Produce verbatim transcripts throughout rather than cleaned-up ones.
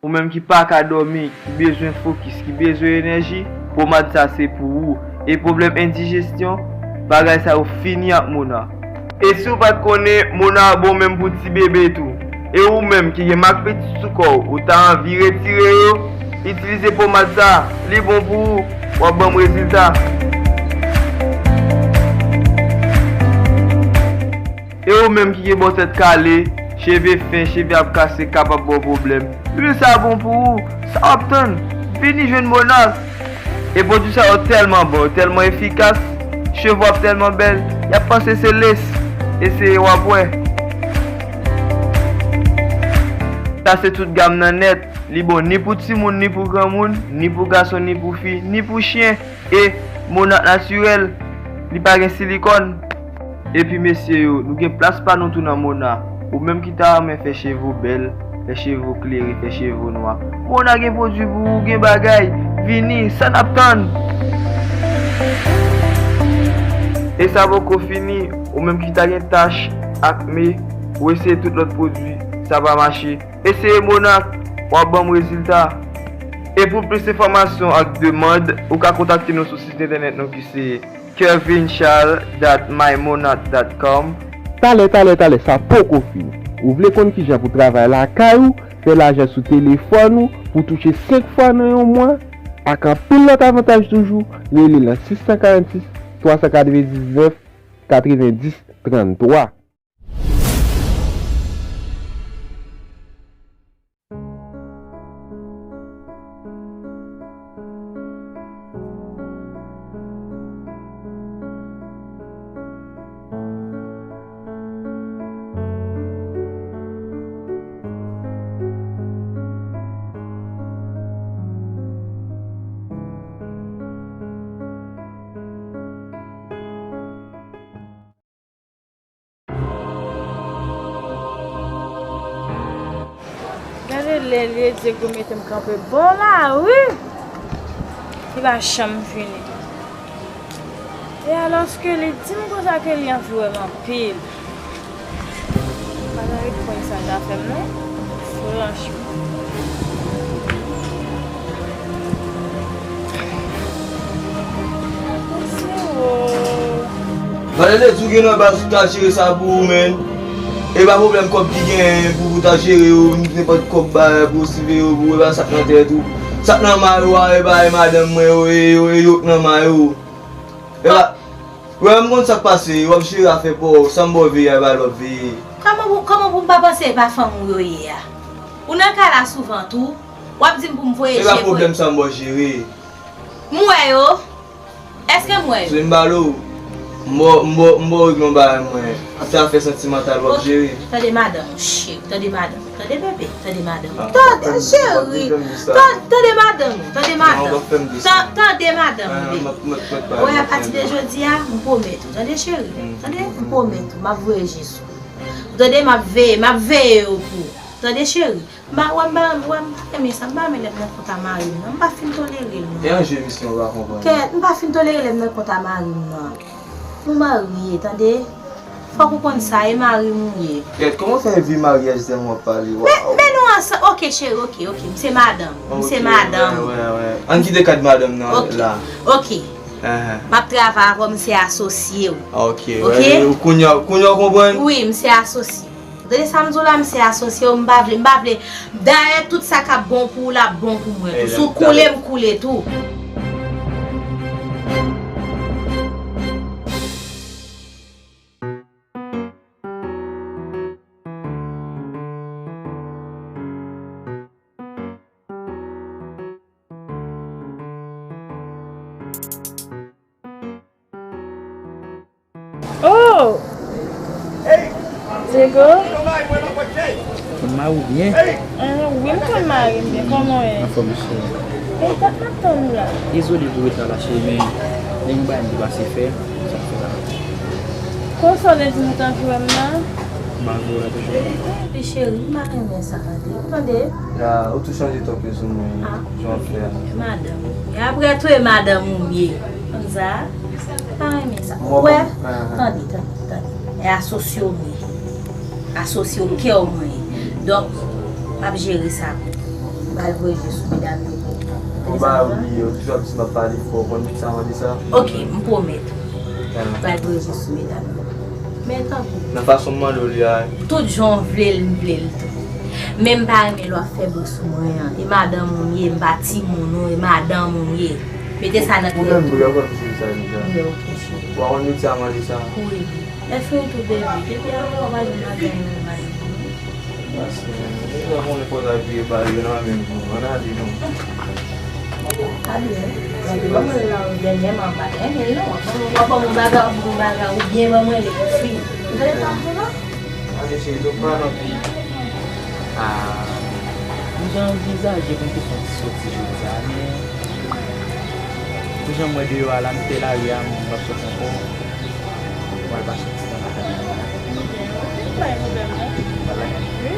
Ou menm ki pa ka dòmi, ki bezwen fokis, ki bezwen enèji, pomad sa se pou ou. E pwoblèm endijestyon, bagay sa yo fini ak Mona. E si w pa t konnen, Mona bon menm pou ti bebe tou. E ou menm ki gen mak piti sou kò w, ou ta anvi retire yo, itilize pomad sa, li bon pou ou, w ap ban m rezilta. E ou menm ki gen bò tèt kale, cheve fen, cheve ap kase, kapab ba w pwoblèm, lwil sa bon pou ou. Sa w ap tann? Vini jwenn Mona. E pwodui sa yo tèlman bon, yo tèlman efikas, cheve w ap tèlman bèl, y ap panse se lès. Eseye w ap wè. Sa se tout gam nan nèt. Li bon ni pou timoun, ni pou granmoun, ni pou gason, ni pou fi, ni pou chen. E Mona natirèl, li pa gen silikòn. Epi mesye yo, nou gen plas pa nou tou nan Mona. Ou menm ki ta renmen fè cheve w bèl, fè cheve w klere, fè cheve w nwa, Mona gen pwodui pou ou, gen bagay. Vini, sa n ap tann? E sa poko fini, ou menm ki ta gen tach, akne, ou eseye tout lòt pwodui, sa pa mache. Eseye Mona, w ap ban m rezilta. E pou plis enfòmasyon ak demann, ou ka kontakte nou sou sit entènèt nou ki se kevin charles dot my monat dot com. Talè, talè, talè, sa poko fini. Ou vle konn kijan pou travay lakay ou, fè lajan sou telefòn ou, pou touche senk fwa nan yon mwa, ak anpil lòt avantaj toujou, rele nan sis san karannsis, twa san katrevendiznèf, katrevendis, tranntwa. Gade lè l ye, Dyego mete m kanpe bò la, wi. Li pa janm fini. E alòske li di m konsa ke li anvi wè m anpil. Pa ta ret pran sa ta fè m non. Franchman. Mesye o. Valè de di w gen nan baz ou ta jere sa pou ou menm. E pa pwoblèm kòb ki genyen pou ou ta jere yo, nenpòt kòb bagay pou ou siveye yo pou ou, e pa sa k nan tèt ou. Sa k nan may ou a, e pa e madanm mwen yo, e yo, e yo k nan may ou. E pa, wè, m konn sa k pase, w ap jere afè pa w, sa m ba w veye a, e pa l w ap veye. Kòman pou, kòman pou m pa panse e pa fanm ou yo ye a? Ou nan kay la souvan tou, w ap di m pou m voye je. E pa pwoblèm sa m ba w jere. M wè yo. Èske m wè yo? Se m ba l ou. M ba w, m ba w, m ba w regle yon bagay mwen. Se afè santimantal w ap jere. Tande madanm ou, cheri. Tande madanm ou. Tande bebe. Tande madanm ou. Tande, cheri. Tande, tande madanm ou. Tande madanm. Tan-, tande madanm ou, bebe. Wè, apati de jodi a, m pwomèt ou. Tande, cheri. Tande, m pwomèt ou. M ap voye je sou ou. Ou tande, m ap veye, m ap veye yo pou ou. Tande, cheri. M pa, wè, m pa, wè, m pa renmen sa, m pa renmen lè m nan kont a mari m nan, m pa fin tolere l non. E anje misye ou pa konprann. Kèt, m pa fin tolere lè m nan kont a mari m nan. Nou marye, tande? Fòk ou konn sa, e mari m ou ye. Kèt, kòman fè vi maryaj sèlman w ap pale? Men, men nou ansanm, oke cheri, oke, oke, m se madanm, m se madanm. Wè, wè, wè. Ann kite kad madanm nan la. Oke. M ap travay avè w, m se asosye w. Oke, wè, kounye a, kounye a w konprann? Wi, m se asosye. Ou tande sa m di w la, m se asosye w, m pa vle, m pa vle. Dayè, tout sa k ap bon pou ou, l ap bon pou mwen tou. Si w koule, m koule tou. Oh! Diego? Konn mari w byen? Ah, wi, m konn mari m byen. Kòman w ye? Anfòm, cheri. E dat m ap tann ou la. Dezole pou reta la, cheri, men gen yon bagay m te pase fè, sa k fè la. Konsa w te di m ou t anvi wè m nan? M anvi wè w la toujou. Epi cheri, m pa renmen sa, tande. Tande? Ya, ou tou chanje tòk yo sou mwen, jan w ap fè a. Madanm. E apre tou, e madanm ou m ye. Konn sa? M pa renmen sa. Ou wè? Tande, tande, tande. E asosye w m ye. Asosye w kè w mwen ye. Donk, m ap jere sa pou ou. Pral voye je sou medam yo. Ou pa bliye, ou toujou ap di m ap pale fò, ou konn ki sa mande sa? Ok, m pwomèt. Pral voye je sou medam yo. Men tanpri. Nan fason m mande w li a. Tout jan w vle l, m vle l tou. Men m pa renmen lè w ap fè bri sou mwen an. E madanm ou m ye, m pa timoun ou, e madanm ou m ye. Mete sa nan tèt ou. Ou menm tou, ou konn jwe sa deja. Wi, ok, cheri. Ou pa konn mete sa mande sa. Wi. Lè fini tou, baby, depi avè w pa janm ap gen yon mal. Paske, ou pa konnen fò sa vire ba yo nan menm tou. Ann ale non. Abyen, gade, ban mwen la, ou dènyèman pa renmen l non. W ap ban m yon bagay, w ap ban m yon bagay, ou byen ban mwen li pou fini. Ou tande sa m di w la? Gade, cheri, tou pa nan pi. Ah, m te anvizaje pou m te fè yon ti soti jodi a, men pou jan m wè deyò a la, m te lari a, m p ap soti ankò. Mwen pa soti nan lakay mwen. Pa gen pwoblèm non. Wi.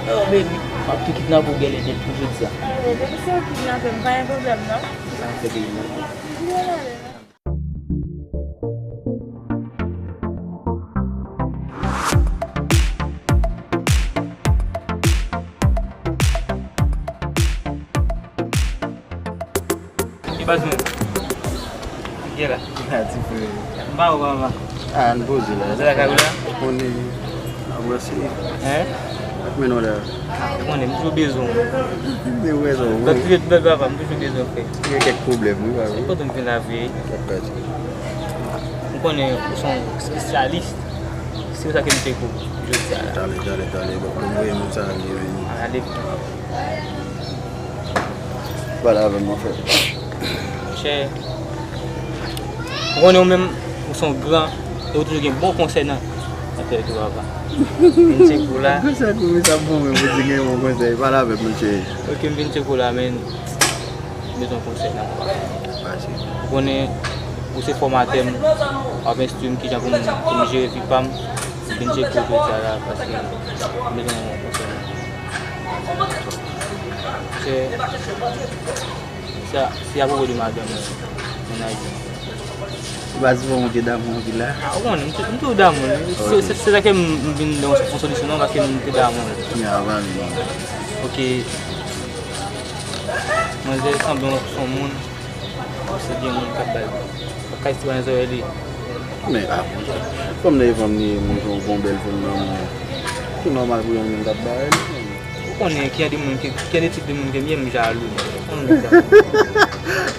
Oh baby, m ap tou kidnape w gèlè nèt pou jodi a. Oh, depi se ou kidnape m, pa gen pwoblèm non. Sa fè baby. Ki baz mwen? Ki la? Ki la, ti frè? M pa wè w, papa. Ah, n poze la. Ou lakay ou la? Ou konnen, ap wè se. Hein? Ak men nou la. Ah, ou konnen, m toujou bezwen w. Men ou rezon, wi. Bèl, bèl, bèl papa, m toujou bezwen w, frè. Gen kèk pwoblèm, wi, pa vre? Se kote m vin la vre. Kèk pati. M konnen ou se yon espesyalis. Se pou sa ke m te kou jodi a la. Talè, talè, talè. Bon, m voye moun sa ale, wi. Ale. Pale avè m, mon frè. Monchè, ou konnen ou menm, ou se yon gran, e ou toujou gen bon konsèy nan, nan tèt ou, papa. Vin tcheke w la. Konsèy pou mwen, sa bon, men pou di gen bon konsèy. Pale avè m, monchè. Ok, m vin tcheke w la, men m bezwen konsèy nan, papa. Pase. Ou konnen, ou se fòmatè m, w ap enstwi m kijan pou m, pou m jere vi pa m. M vin tcheke w jodi a la, paske m bezwen yon konsèy. Se, se, se apwopo de madanm mwen, mennaj mwen. Ou pa di bon ou te damou anpil la? Ah, ou konnen, m tou, m tou damou. Se, se, se sa ke m, m vin nan yon solisyon non, paske m te damou. Kounye a, pa vin non. Ok. Manzè sanble yon, se yon moun. Se gen moun k ap bay. Kay sitwayen zòrèy li. Men, ah, fòm nan e fanm li ye, moun, yon bon bèl fanm nan, moun. Se nòmal pou yon moun t ap bay li. Ou konnen ki jan de moun ke, ki jan de tip de moun ke m ye, m jalou. Ou konnen sa.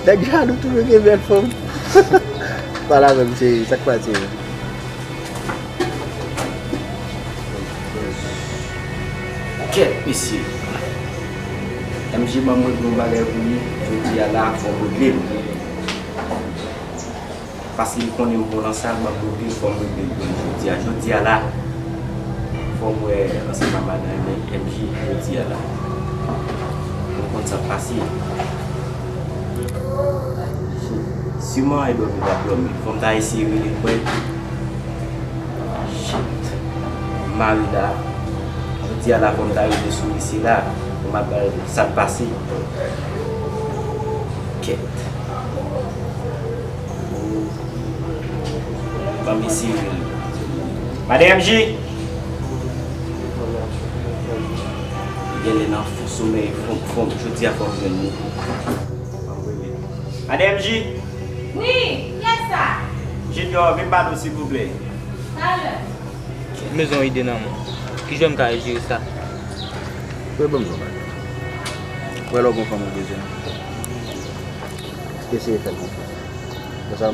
Nèg jalou toujou gen bèl fanm. Pale avè m, cheri, sa k pase? Kèt, mesye. M J ban m regle yon bagay pou li, jodi a la, fò m regle l. Paske li konnen m bon nan sa, ban m regle l, fò m regle l pou li jodi a. Jodi a la, fò m wè ansanm ak madan M J jodi a la. Pou m konn sa k pase. Siman e dòmi l ap dòmi. Fò m ta eseye rele l mwen. Shit. M mare la. Jodi a la fò m ta rive sou misye la. Pou m ap ba l sa k pase. Kèt. Ban m eseye rele l. Madan M J! Li genlè nan fon somèy, fon, fon, jodi a fò m jwenn li. Madan M J! Wi, kiyès sa? Junior, vin pale w silvouplè. Talè. M bezwen yon ide nan men w. Kijan m ka jere sa? Frè, ban m di w yon bagay. Ou wè lè w gon fanm ou bezwen, eseye fè l konfyans.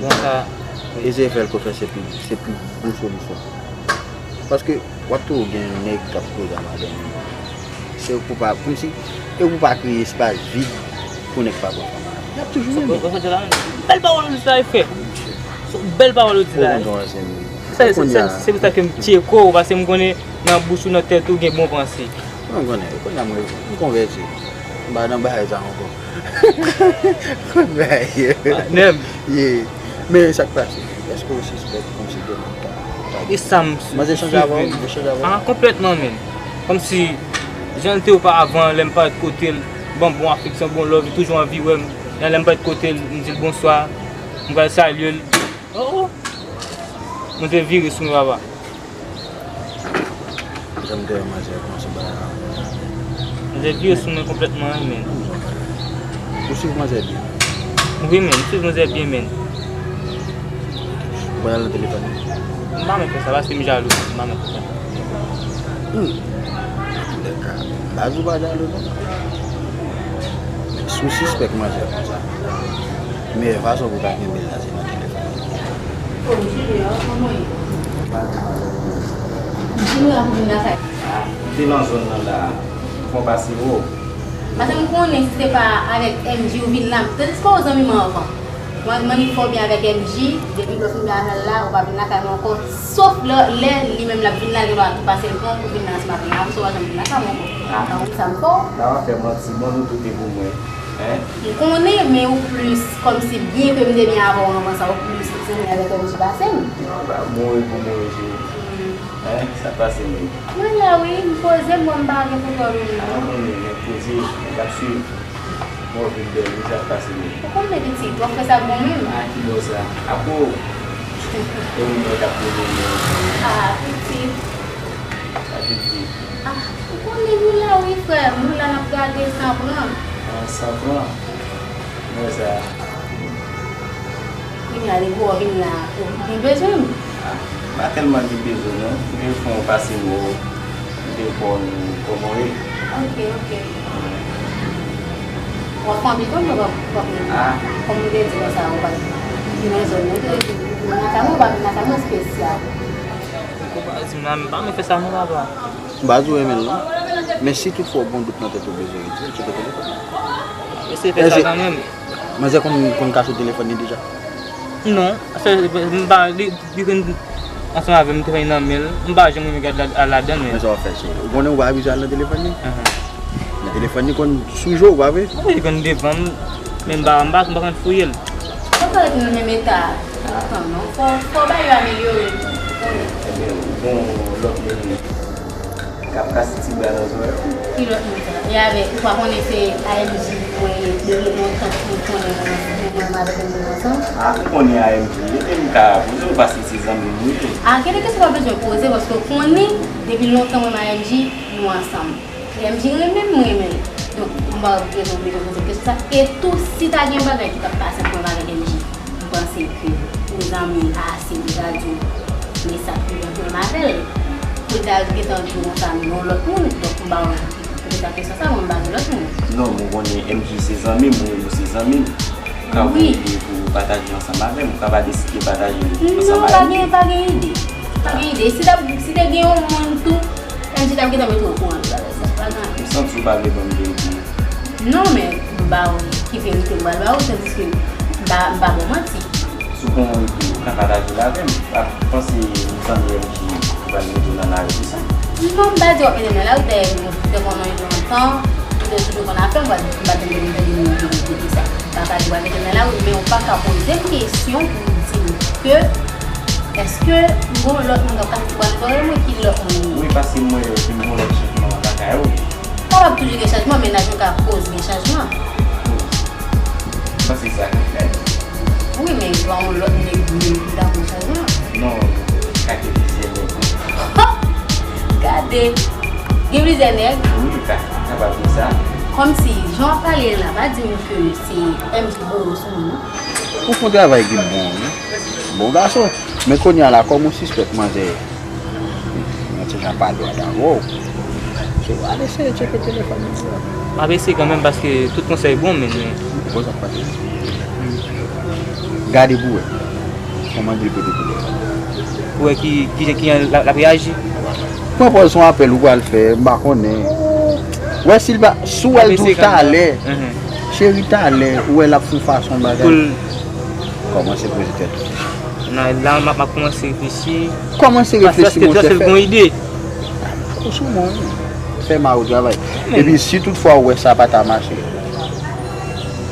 Bon, sa, eseye fè l konfyans, se pi, se pi bon solisyon. Paske w ap toujou gen nèg k ap koze a madanm ou. Se pou pa, kòmsi, e pou pa kreye espas vid pou nèg pa pran fanm nan. Y ap toujou renmen. Bèl pawòl ou di la, e frè. Se yon bèl pawòl ou di la. Ou konn jan w wè se m. Se, se, se, se pou sa ke m tcheke w, paske m konnen nan bouch ou, nan tèt ou, gen bon panse. Mwen konnen, kounye a mwen, m konvèti. M pa nan bagay sa ankò. Konn bagay yo. Patnè m. Yeah. Men sa k pase? Èske w sispèk kòmsi gen moun k ap, k ap... E sa m... Manzè chanje avè w? Li chanje avè w? Ah, konplètman, men. Kòmsi, jan l te oparavan, lè m parèt kote l, ban m bon afeksyon, bon love, li toujou anvi wè m. Lè m parèt kote l, m di l bonswa, m pral salye l. Oh, oh. Mwen te vire sou mwen, papa. Jan m te wè manzè kòmanse bay la. Manzè vire sou mwen konplètman, wi, men. Ou swiv manzè byen? Wi, men, m swiv manzè byen, men. Ou pral nan telefòn li? M pa menm fè sa, paske m jalou, m pa menm fè sa. Hmm. Antouka, baz ou pa jalou, non. Si w sispèk manzè konsa, meyè fason pou w ka kenbe l la, se nan telefòn li. Oh, Junior, kòman ye? Junior ap vin lakay. Ah, m te nan zòn nan la. Fon pase wo. Paske m konnen si se pa avèk M J ou vin la, m te disko zanmi m anvan. Mwen, mwen vin fò byen avèk M J, depi lè w fin byen avè l la, ou pa vin lakay mwen ankò. Sof lè, lè li menm l ap vin la, li gen dwa tou pase l pran pou vin la ansanm avè m. Apre sa, ou pa janm vin lakay mwen ankò. Ou konn sa m fè w? La w ap fè manti, bon, nou tout te pou mwen. Hein? M konnen, men ou plis kòmsi byen ke m te byen avè w anvan sa, ou plis zanmi avèk M J pase m. Mouri pou mouri, cheri. Hein? Sa pase menm? Mwen la wi, m poze m, bon, m pa gen pou twò louvri non. Ah, konnen, nèg poze, nèg ap swiv. Mwen vin bèl, wi, sa pase menm? Ou konnen pitit, w ap fè sa bon menm. Ah, ki bò sa? Apo! E ou menm k ap poze menm? Ah, pitit. Sa pitit? Ah, ou konnen nou la wi, frè m. Nou la n ap gade san pran. Ah, san pran? Mwen sa. Kounye a depi w vin la, ou gen bezwen m? Ah, m pa tèlman gen bezwen non. M te fè yon pase m wè w. M te fè w kòman w ye. Ok, ok. W ap fè anpil tan w p ap, p ap vin. Ah. Kòm m te di konsa, ou pa t vin nan zòn nan. Ou te vin nan kay mwen, ou pa vin nan kay mwen espesyal. Ou pa di m la, m pa menm fè sa non, papa. M pa di w renmen l non. Men si toutfwa w gen yon dout nan tèt ou bezwen retire, tcheke telefòn nan. Eseye fè sa kanmenm. Manzè konn, konn kache telefòn li deja? Non, se, m pa, li, li vin ansanm avè m, m te fè nan men l, m pa janm renmen gade la, ladan l, men. Men sa w ap fè, cheri. Ou konnen ou pa abize al nan telefòn li? Nan telefòn li konn sou je w, pa vre? Wi, li konn devan m, men m pa, m pa, m pa konn fouye l. Fò pa ret nan menm eta a lontan non. Fò, fò bagay yo amelyore tou, ou konnen. Ebyen, ou gon lòt moun k ap kase ti bwa nan zòrèy ou. Ki lòt moun sa? E avèk, ou pa konnen se A M J mwen ye, depi lontan m konnen mwen, mwen avèk M J nou ansanm. Ah, ou konnen A M J, e te m ka poze w paske se zanmi m ou ye. Ah, gen de kesyon w pa bezwen poze paske w konnen depi lontan mwen M J nou ansanm. M J renmen m, m renmen l. Donk, m pa wè pou ki rezon m bezwen poze l kesyon sa. E tou, si ta gen bagay ki t ap pase ant mwen avèk M J, m panse ke ou zanmi l ase pou ta di w, men sa ki gen pwoblèm avè l. Pou l ta gentan di w konsa, non, lòt moun. Donk, m pa wè pou ki, pou ki ta kesyon sa, mwen m pa gen lòt moun. Non, mwen konnen M J se zanmi m, ou menm ou se zanmi m. Ou ka voye ide pou pataje ansanm avè m, ou ka pa deside pataje ansanm avè m. Non, pa gen, pa gen ide. Pa gen ide. Si t ap, si te gen yon moun tou, M J t ap gentan mete w okouran de bagay sa. Pa gen anyen. M santi w pa vle ban m verite. Non, men m ba w ki verite m pral ba w, tandiske m pa, m pa ba w manti. Si w gen yon ide, ou ka pataje l avè m. Pa panse m zanmi M J, ou pral mete w nan lari konsa. Non, m pa di w ap mete m nan lari, dayè nou te konn yon lontan, nou te toujou konn afè, m pa, m pa tande m tande moun di m di sa. M pa ka di w ap mete m nan lari, men ou pa ka poze m kesyon pou w di m ke èske m gon lòt moun k ap kase ti bwa nan zòrèy mwen, ki lòt moun? Wi, paske m wè ke m gon lòt chanjman nan lakay ou. Kapab toujou gen chanjman, mennaj mwen ka koz gen chanjman. Ou panse sa ka fèt? Wi, men pa yon lòt nèg menm ki ta pran chanjman. Non, ka gen plizyè nèg wi. Gade! Gen plizyè nèg? Wi, ka, kapab gen sa. Kòmsi, jan w ap pale la, pa di m ke se M J ki voye w sou mwen, non. Ou fè yon travay ki bon, wi. Bon gason. Men kounye a la, kòm ou sispèk manzè, manzè a pa dwat avè w. Se w al eseye tcheke telefòn li. M ap eseye kanmenm paske tout konsèy bon, men, men. Bon, sa pa te. Gade pou wè. Kòman di l prete telefòn. Pou wè ki, ki jan, ki jan l ap, l ap reyaji. Pran pòz se yon apèl ou pral fè, m pa konnen. Wè si l pa, si w wè l di w talè, cheri, talè, ou wè l ap fè yon fason bagay. Kòmanse poze tèt ou kesyon. Nan, la, m ap, m ap kòmanse reflechi. Kòmanse reflechi, monchè, fè. Gon ide. Ou sou mwen, wi. Fè mari w travay. Epi si toutfwa ou wè sa pa ta mache,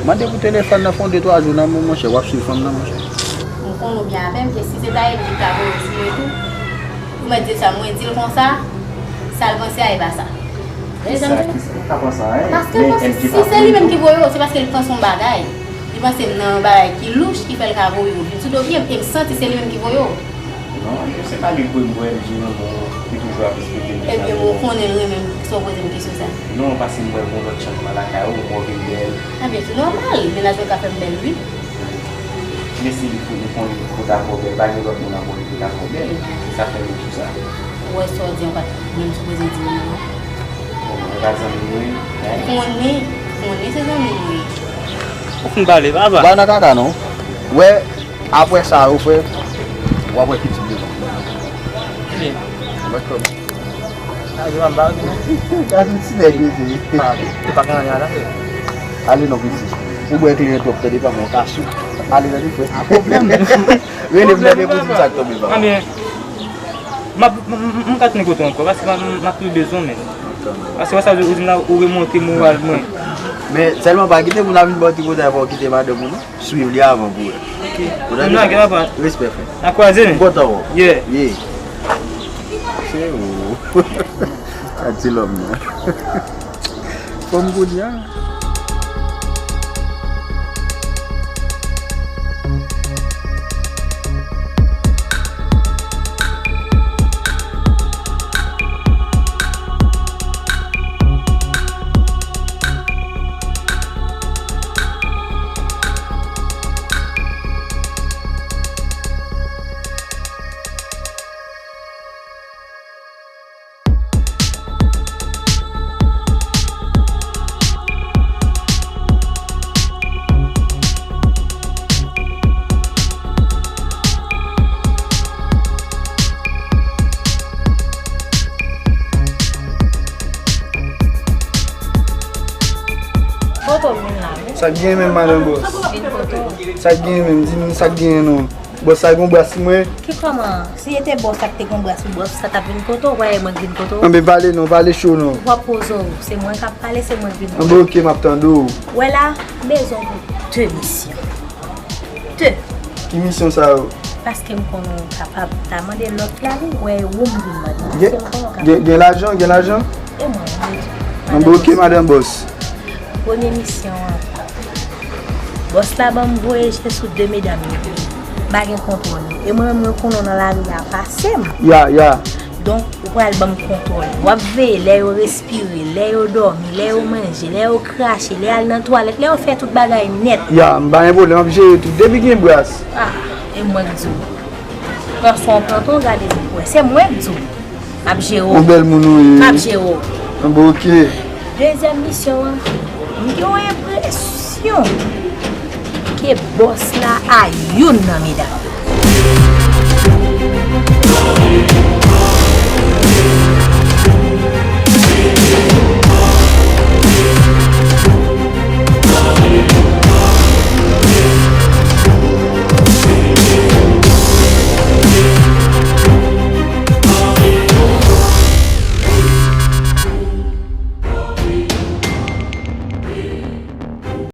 mande pou telefòn nan fè yon de twa jou nan men w, monchè, w ap swiv fanm nan, monchè. M konnen w byen avè m, ke si se ta M J ki ta voye w sou mwen tou, ou mèt di l sa, mwen di l konsa, sa l panse a, e pa sa. Kisa, kisa, ou ka panse anyen? Paske si se li menm ki voye w, se paske li panse yon bagay. Li panse m nan yon bagay ki louch, ki fè l ka voye w vin sou do pye m, e m santi se li menm ki voye w. Non, se pa li k voye m wè m jere yon moun ki toujou ap respekte m. Ebyen, ou konnen l renmen m, sa w poze m kesyon sa? Non, paske m wè gon lòt chanjman lakay ou, mwen vin bèl. Ebyen, se nòmal, mennaj mwen ka fè m bèl, wi. Men si li fout, li konnen li fout akò bèl, pa gen lòt moun ankò li fout akò bèl. Se sa fè m di w sa. Ou wè sa w di an pa t menm sipoze di m nan. Bon, e pa zanmi m wi. Konnen, konnen se zanmi m wi. Ou fin pale, papa. Bay nan kaka non. Wè, apre sa, ou fè, w ap wè ki tip de moun. Ebyen. Mwen kòm. A, yo ap ba w di non. Gad yon ti nèg wi. Ah, e pa gen anyen a la. Ale non, piti. Ou bwè kleren twòp, tande pa mwen, w ka sou. Ale nan li, frè. A, pwoblèm. Rele m nan de pou di m sa k tonbe, papa. Ebyen, m ap, m, m, m ka tounen kote w ankò, paske m, m ap toujou bezwen w, men. Paske wè sa, ou di m la, ou remonte moral mwen. Men, sèlman pa kite moun la vin ba w ti kote a, fò w kite madanm ou, non. Swiv li avan pou wè. Ok. Ou tande sa? Respè, frè. N a kwaze, men. M kontan wè w. Yeah. Yeah. Se ou. Sa ti lòm nan. Fò m kounye a. Poto m vin la wi. Sa k genyen menm, madan bòs? Vin poto. Sa k genyen menm? Di m sa k genyen non. Bòs la gon bras sou mwen. Ki kòman? Si se te bòs la ki te gon bras pou bòs, sa t ap vin kote w, w pa wè mwen k vin kote w? Anben pale non, pale cho non. W ap poze w, se mwen k ap pale, se mwen k vin kote w. Anben oke, m ap tande w. Wè la, m bezwen w pou de misyon. De. Ki misyon sa yo? Paske m konnen w kapab. Ta mande lòt la wi, wè e ou m vin mande. Gen, gen, gen lajan, gen lajan? E mwen, m bezwen. Anben oke, madan bòs. Premye misyon an, bòs la ban m voye je sou de medam yo. M pa gen kontwòl yo. E mwen menm, mwen konnen w nan lari a pase m. Ya, ya. Donk, ou pral ban m kontwòl yo. W ap veye lè yo respire, lè yo dòmi, lè yo manje, lè yo krache, lè y al nan twalèt, lè yo fè tout bagay nèt. Ya, m pa gen pwoblèm, m ap jere tout. Depi gen bras. Ah, e mwen k di w. Pran swen w pran tou, gade m pou wè. Se mwen k di w. M ap jere w. Yon bèl moun ou ye. M ap jere w. Anben oke. Dezyèm misyon an, m gen yon enpresyon ke bòs la a youn nan medam yo.